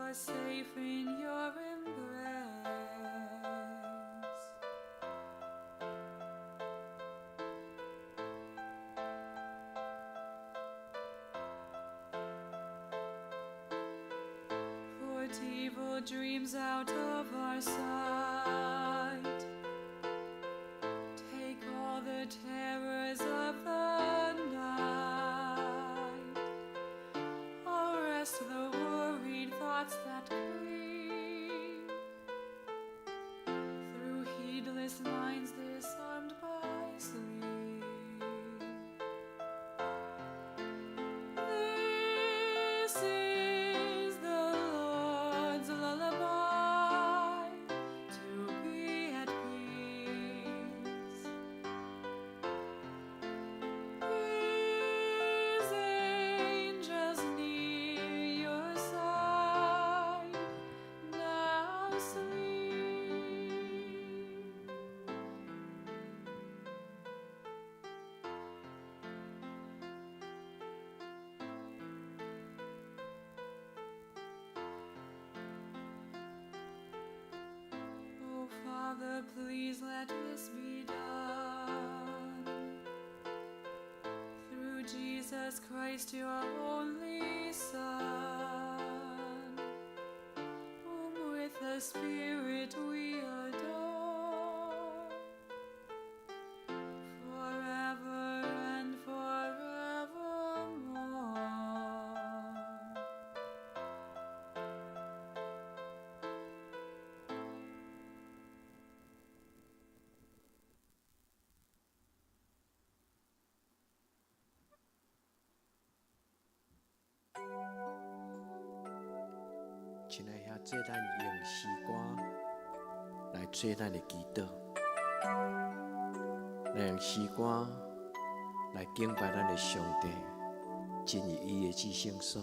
Are safe in your embrace. Put evil dreams out of our sight. Take all the terrors of the night. Arrest the worried thoughts that creep through heedless minds disarmed by sleep. This is the Lord's lullaby to be at peace. His angels near your side now sleep. Oh, Father, please let this be done. Through Jesus Christ, your only Son, whom with the Spirit we adore, forever and forevermore. 親愛兄弟，咱用詩歌來做咱的祈禱，來用詩歌來敬拜咱的上帝，進入伊的至聖所。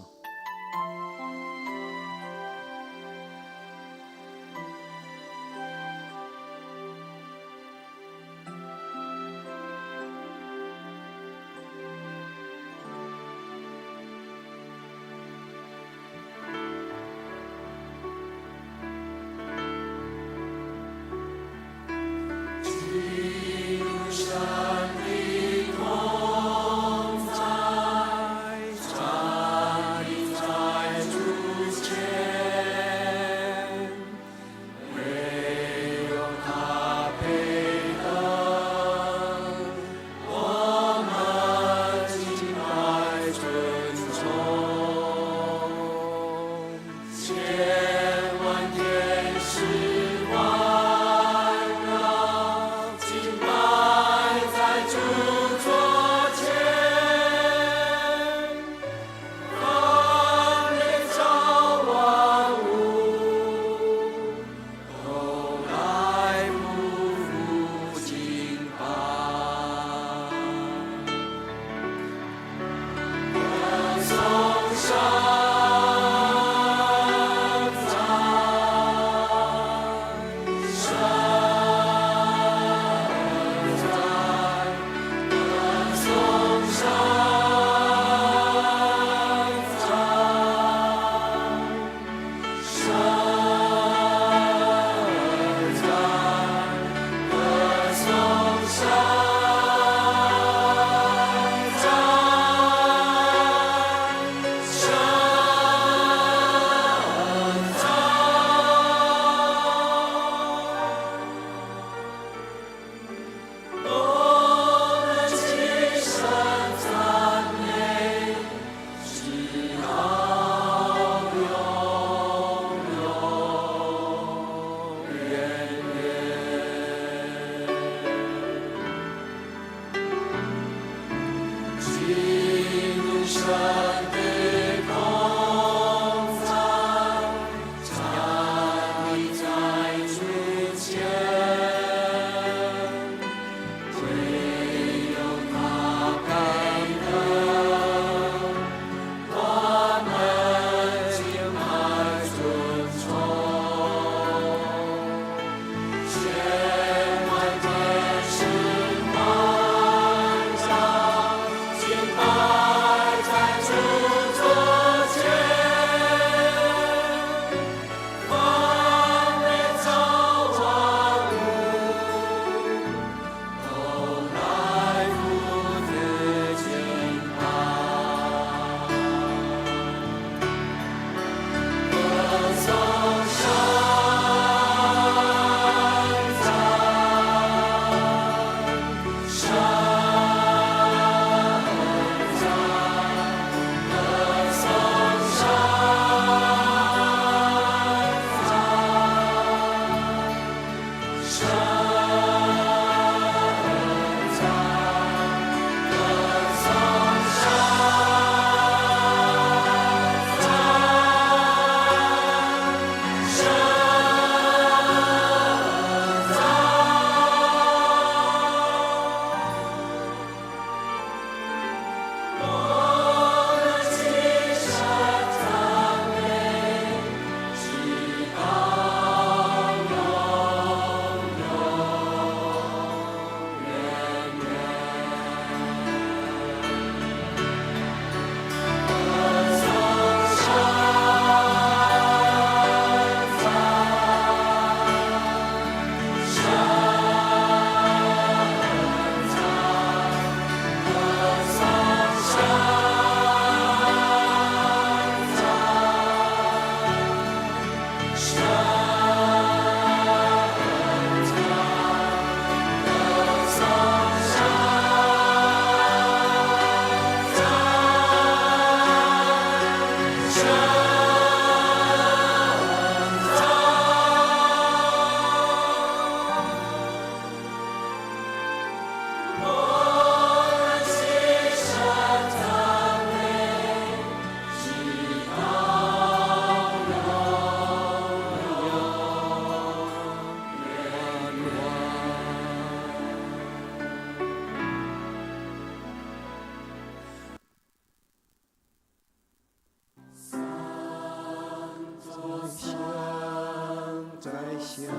哉聖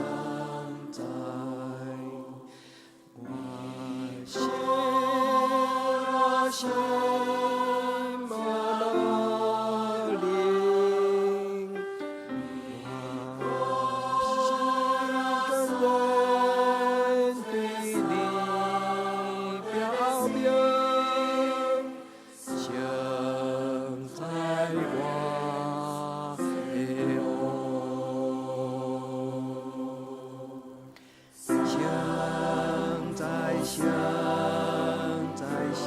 哉，我心我心無樂靈，我心甘願對你表明，聖哉我的王，聖哉聖哉聖。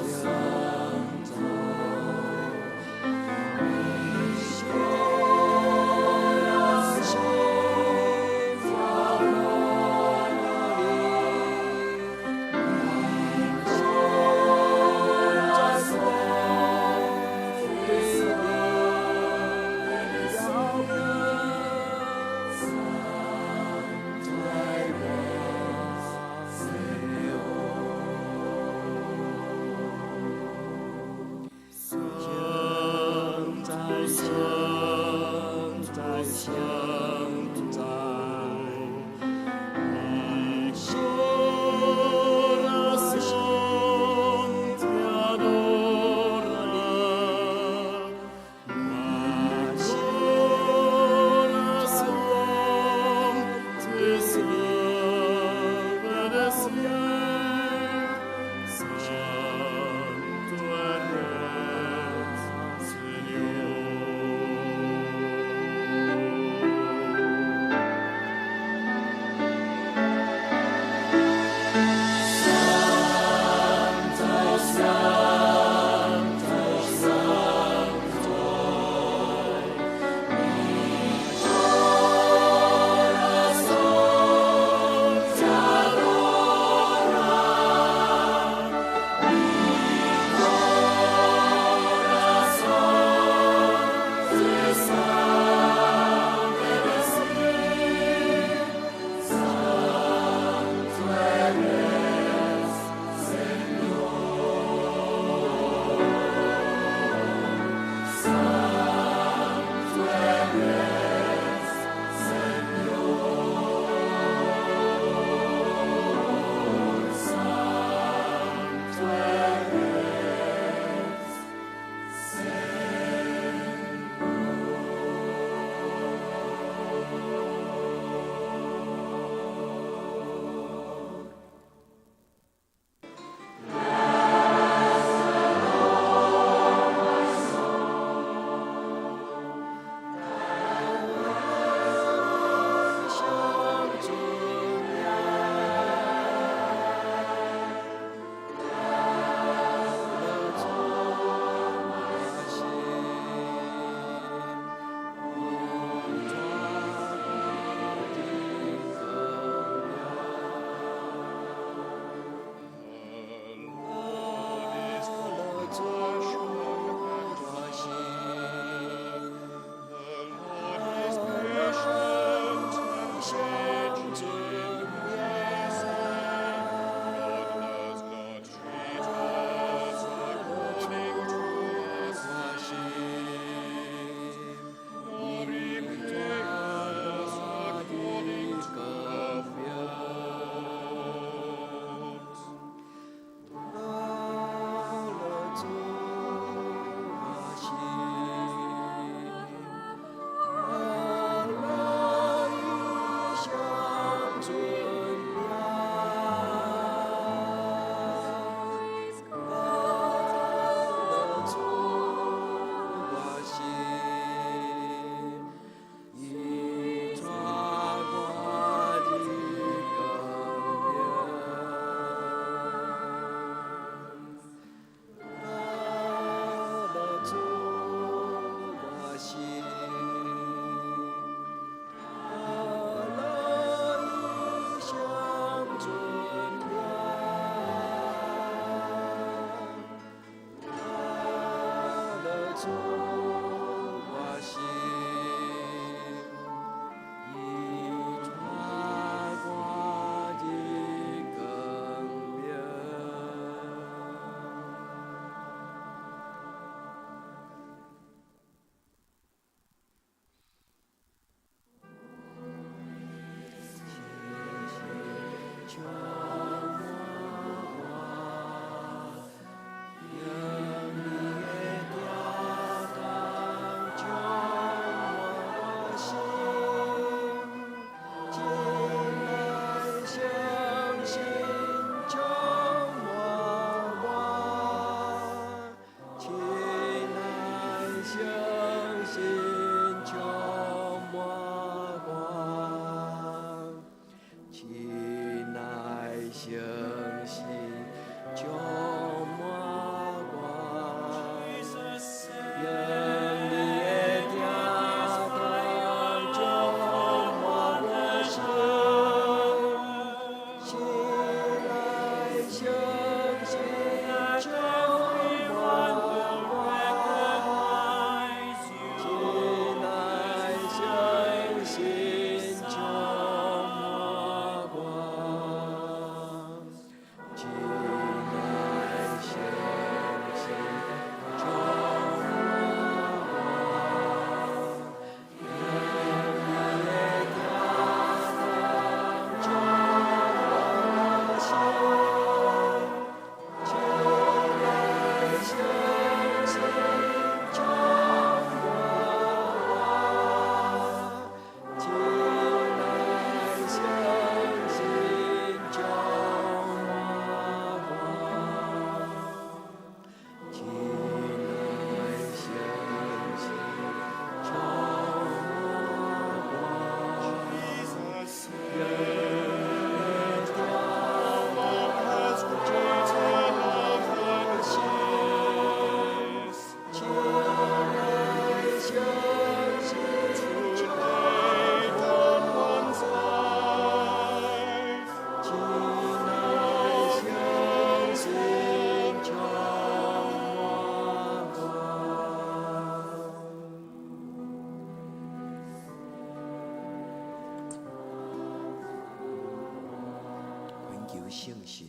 聖神，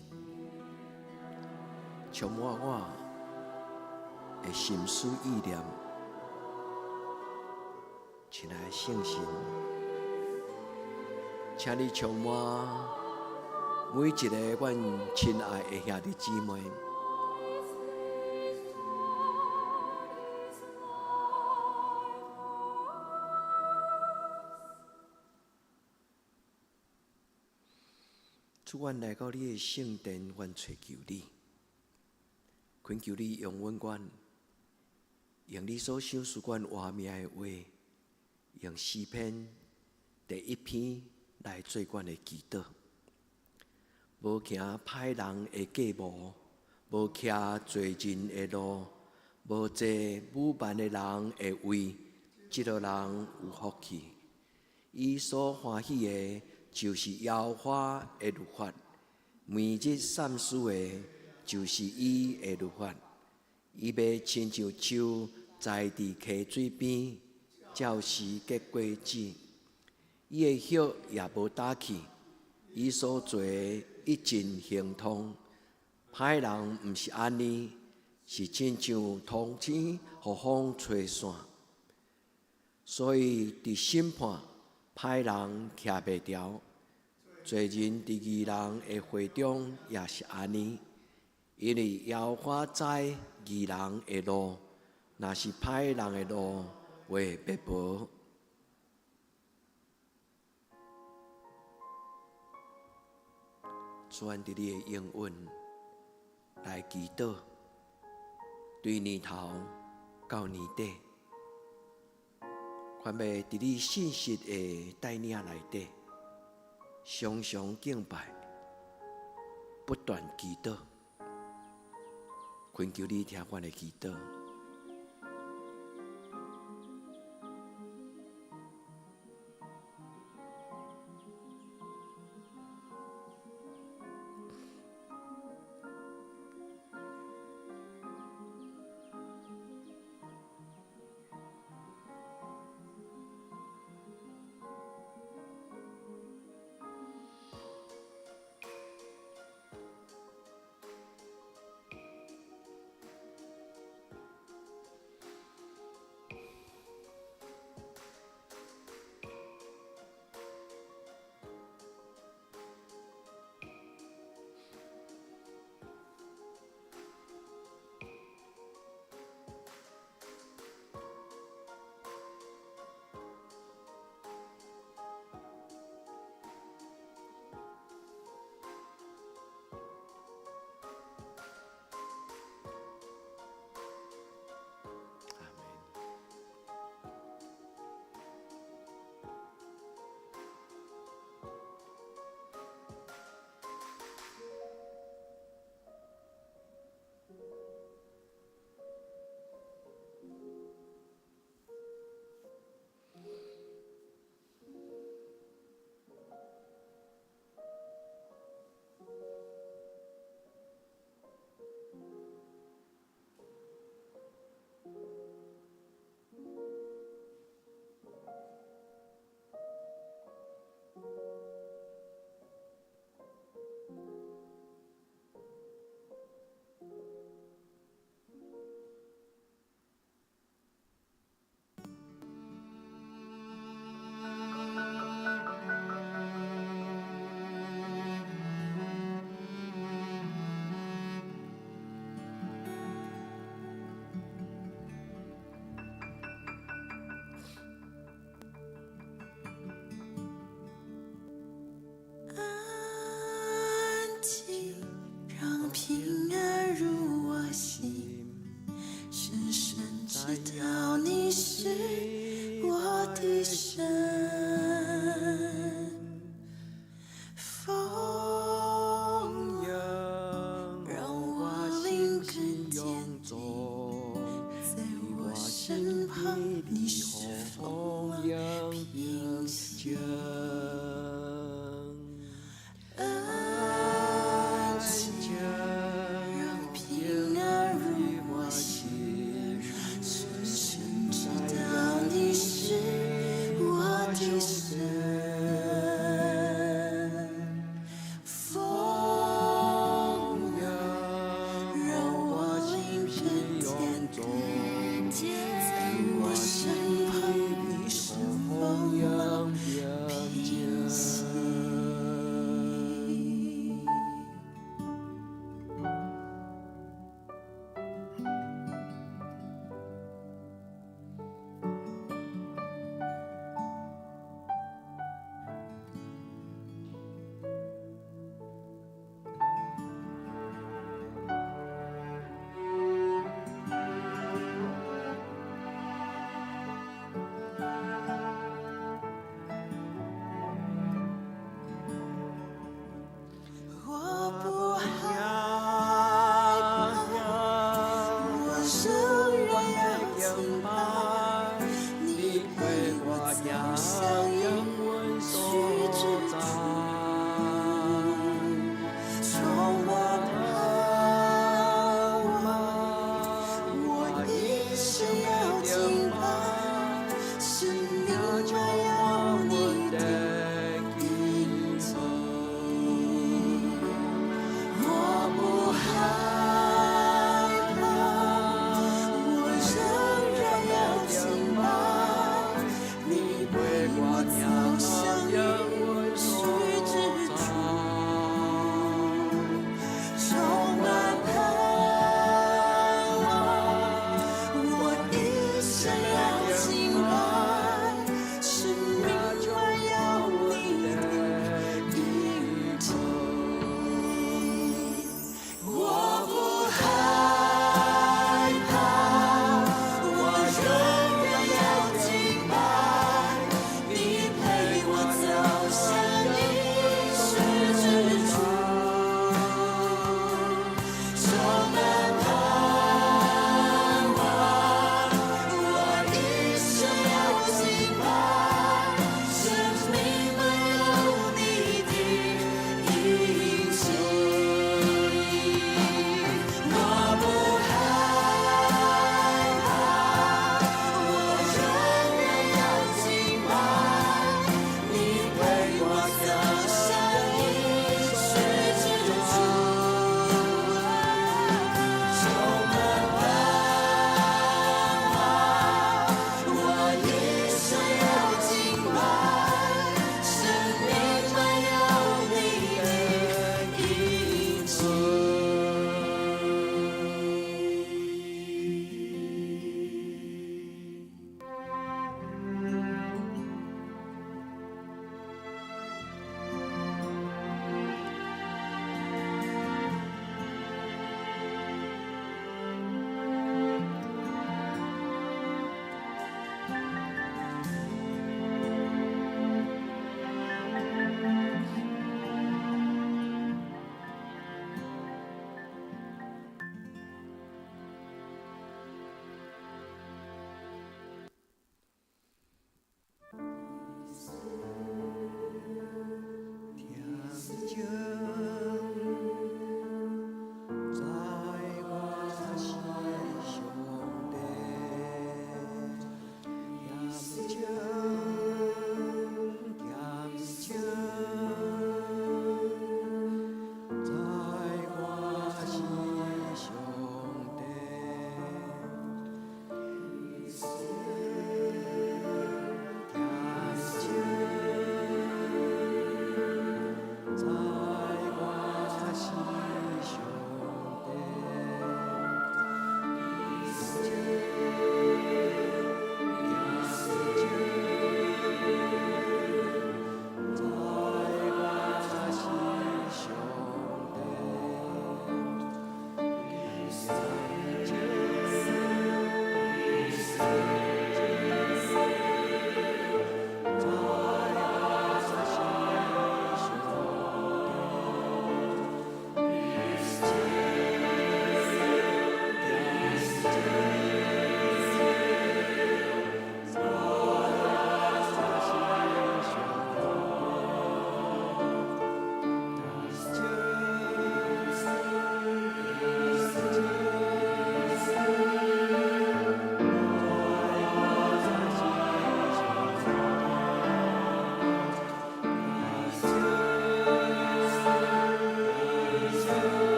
充滿我的心思意念。親愛的聖神，請你充滿每一个阮親愛的兄弟姊妹。主，阮來到你的聖殿，阮揣求你，懇求你容阮阮，用你所賞賜阮活命的話，用詩篇第一篇來做阮的祈禱。無行歹人的計謀，無徛罪人的路，無坐侮慢的人的位，這號人有福氣。伊所歡喜的，就是耶和華的律法，每日三思的，就是伊的律法。伊欲親像樹栽佇溪水邊，照時結果子。伊的葉也無焦去，伊所做的一盡亨通。歹人毋是按呢，是親像禿青予風吹散。所以佇審判，歹人徛袂牢，罪人佇義人的會中也是按呢，因為耶和華知義人的路，若是歹人的路會滅無。主，阮佇你的應允來祈禱，對年頭到年底，願欲佇你信實的帶領內底，常常敬拜，不斷祈禱，懇求你聽阮的祈禱。阿們。安靜，讓平安入我心，深深知道你是我的神。風讓我靈更堅定，在我身旁，你是風浪平息。安靜，讓平安入我心，深深知道你是我的神。風走向應許之處，充滿盼望。我一生要敬拜，生命榮耀你的印記。我不害怕，我仍然要敬拜。你陪我走向應許之處，充滿盼望。我一生要敬拜，生命榮耀你的印記。我不害怕，我仍然要敬拜。你陪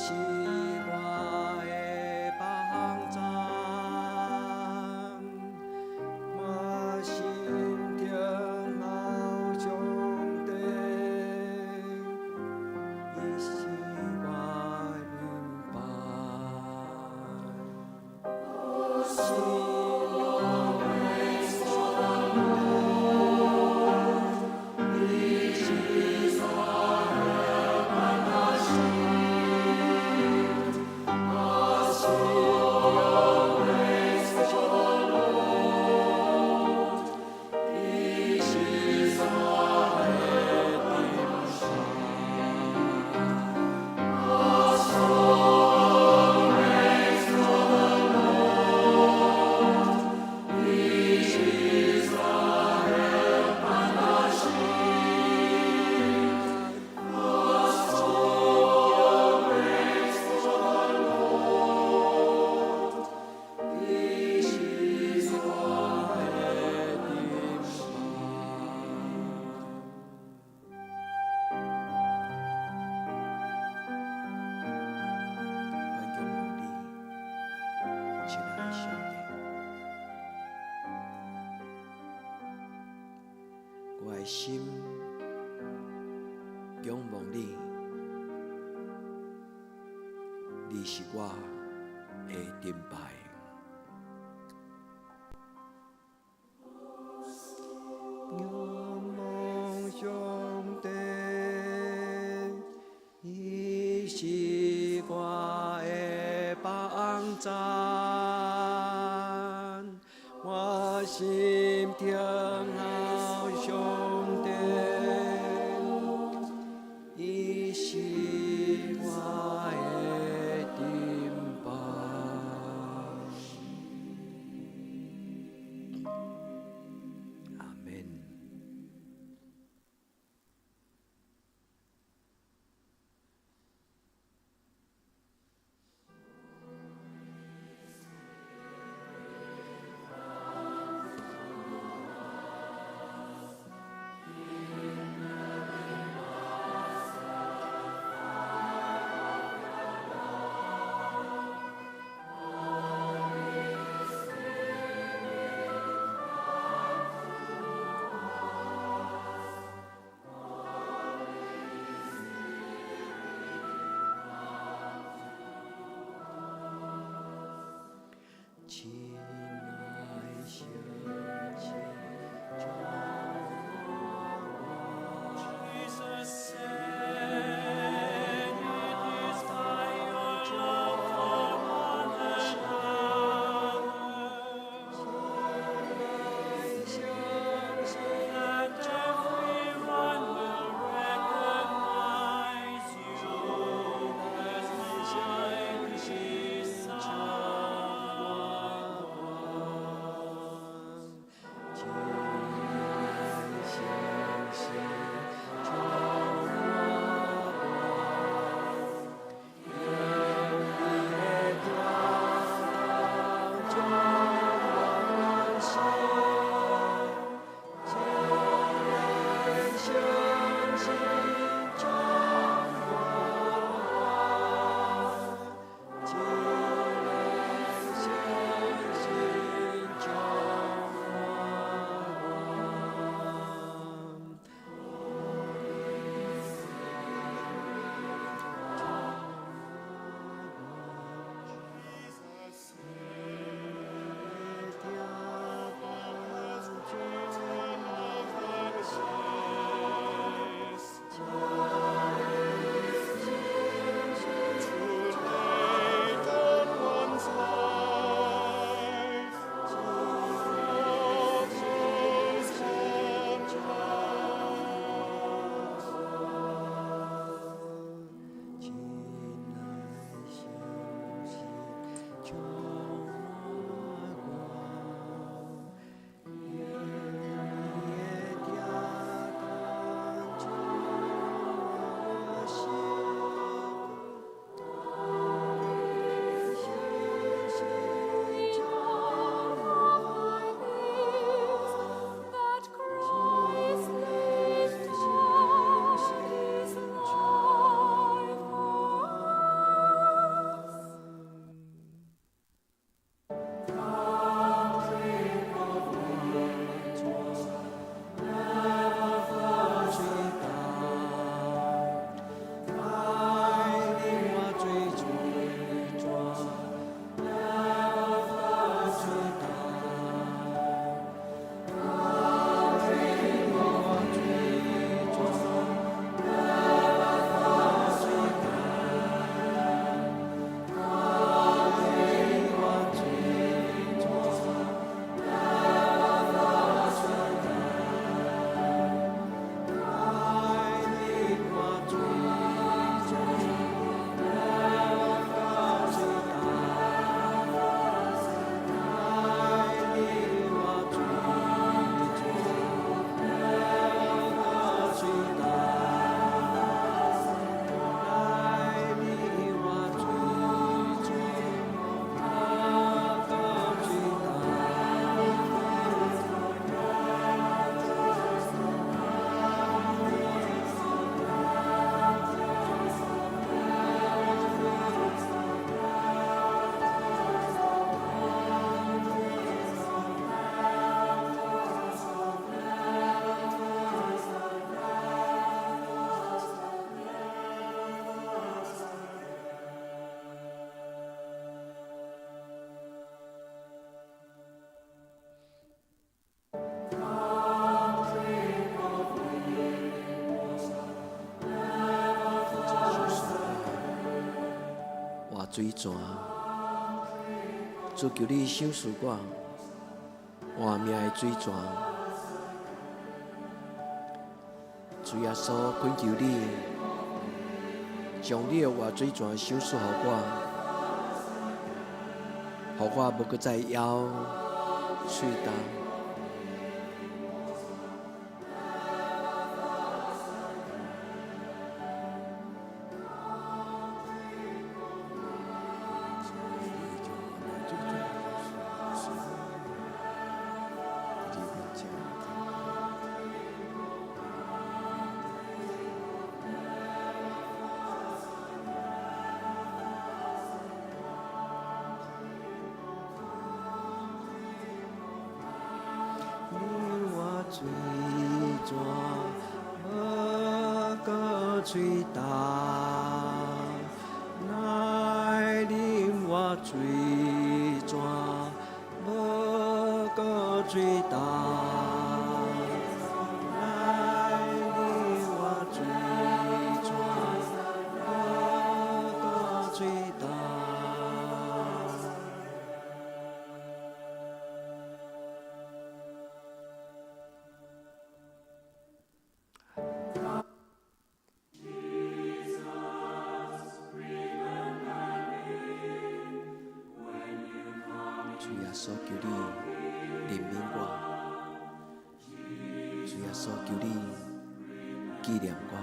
是我的幫贊，我心停候上帝，伊是我的盾牌。我心仰望上帝，伊是我的我心仰望伊是我的盾牌。我心伊是我的我心仰望伊是我的盾牌。阮仰望你，親愛的上帝，我的心仰望你，你是我的盾牌。仰望上帝，伊是我的幫贊，我心停候上帝，伊是我的盾牌。阿門。水泉。主，求你賞賜我活命的水泉。主耶穌，懇求你將你的活水泉賞賜予我，予我無閣再枵喙焦。水泉無閣喙焦，來啉活水泉，無閣喙焦。來啉活水泉，無閣喙焦。主耶穌，求你憐憫我；主耶穌，求你紀念我。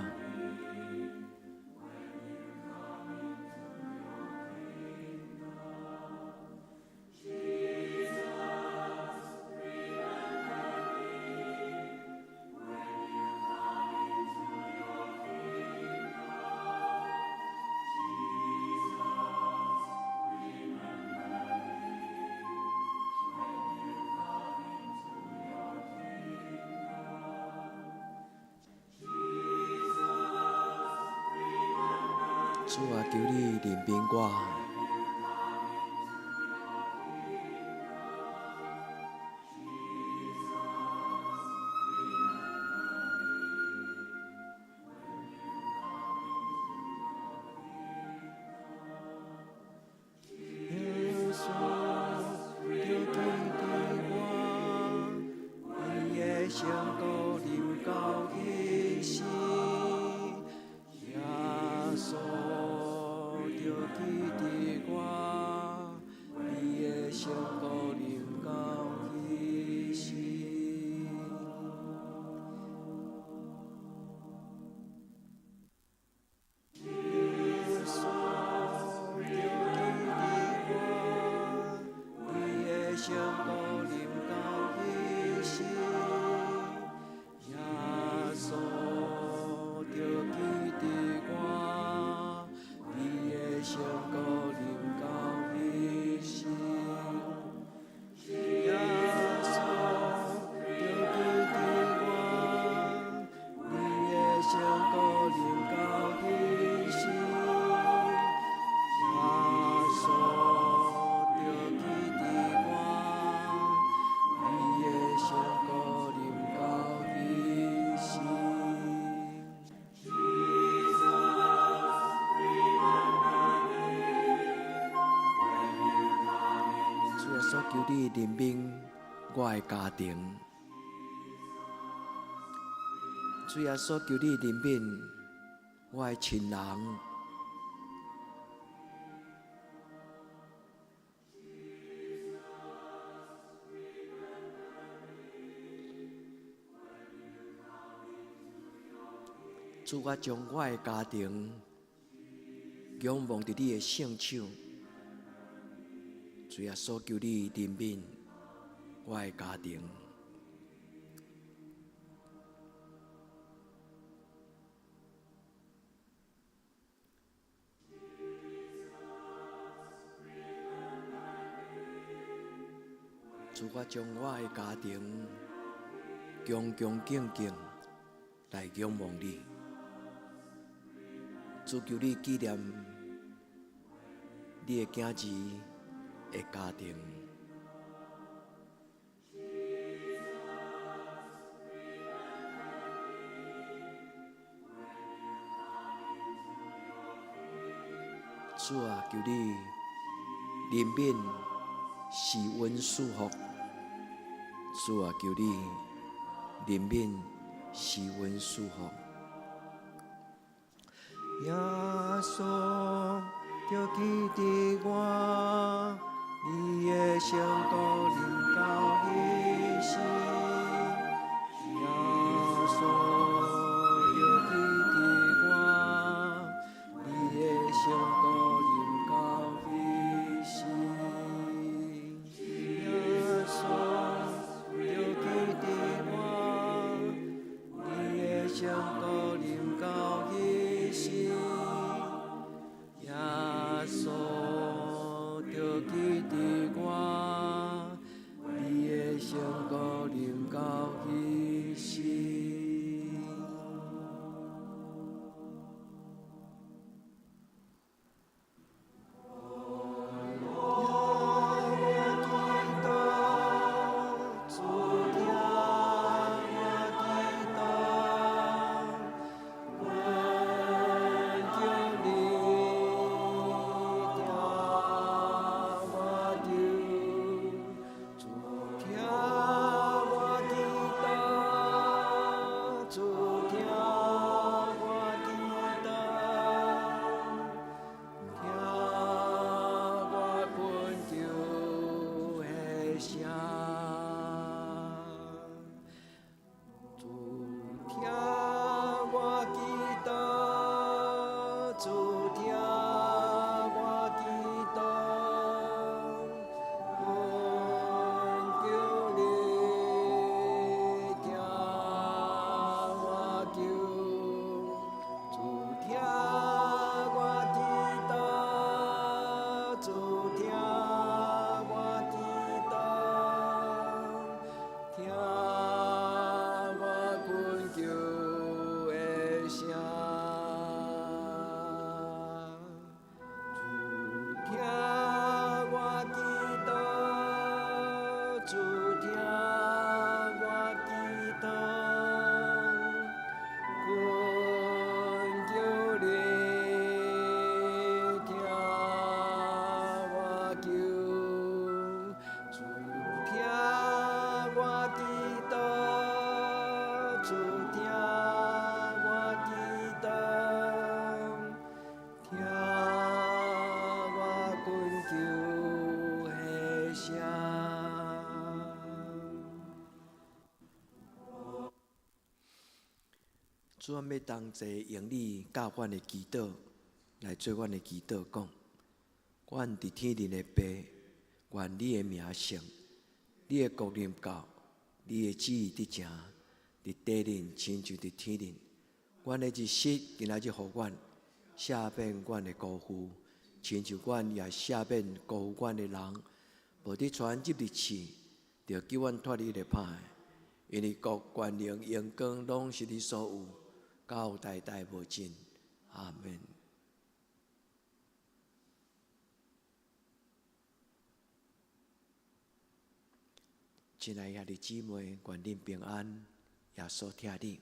主啊，求你憐憫我。耶穌著記得我，伊的聖膏臨到彼時。耶穌著記得我，伊的聖膏臨到彼時。耶穌著記得我，伊的聖膏臨到彼時。耶穌著記得我，伊的聖膏臨到彼時。耶穌著記得我，伊的聖膏臨到彼時。耶穌著記得我，伊的聖膏臨到彼時。主耶穌，求你憐憫我的家庭。主耶穌，求你憐憫我的親人。主，我將我的家庭仰望佇你的聖手。主耶穌，求你憐憫我的家庭。主，我將我的家庭恭恭敬敬來仰望你。主，求你紀念你的囝兒的家庭。主啊，求你憐憫、施恩賜福。主啊，求你憐憫、施恩賜福。耶穌，著記得我，你的聖國臨到彼時。耶穌，著記得我，你的聖國臨到彼時。耶穌，著記得我，你的聖國臨到彼時。耶穌，著記得我，你的聖國臨到彼時。主聽我祈禱，懇求你聽我求，主聽我祈禱，主聽我祈禱，聽我懇求的聲。主聽我祈禱，主聽我祈禱，懇求你聽我求，主聽我祈禱，主聽我祈禱，聽我懇求的聲。主聽我祈禱，主聽我祈禱，懇求你聽我求，主聽我祈禱，主聽我祈禱，聽我懇求的聲。主，阮欲同齊用你教阮的祈禱來做阮的祈禱，講：阮佇天頂的父，願你的名聖，你的國臨到，你的旨意得成，佇地頂親像佇天頂。阮的日食今仔日予阮，赦免阮的辜負，親像阮也赦免辜負阮的人。無得帶阮入去試，著救阮脫離彼个歹的。因為國、權能、榮光，攏是你所有，到代代無盡。阿們。親愛兄弟姊妹，願恁平安，耶穌疼你。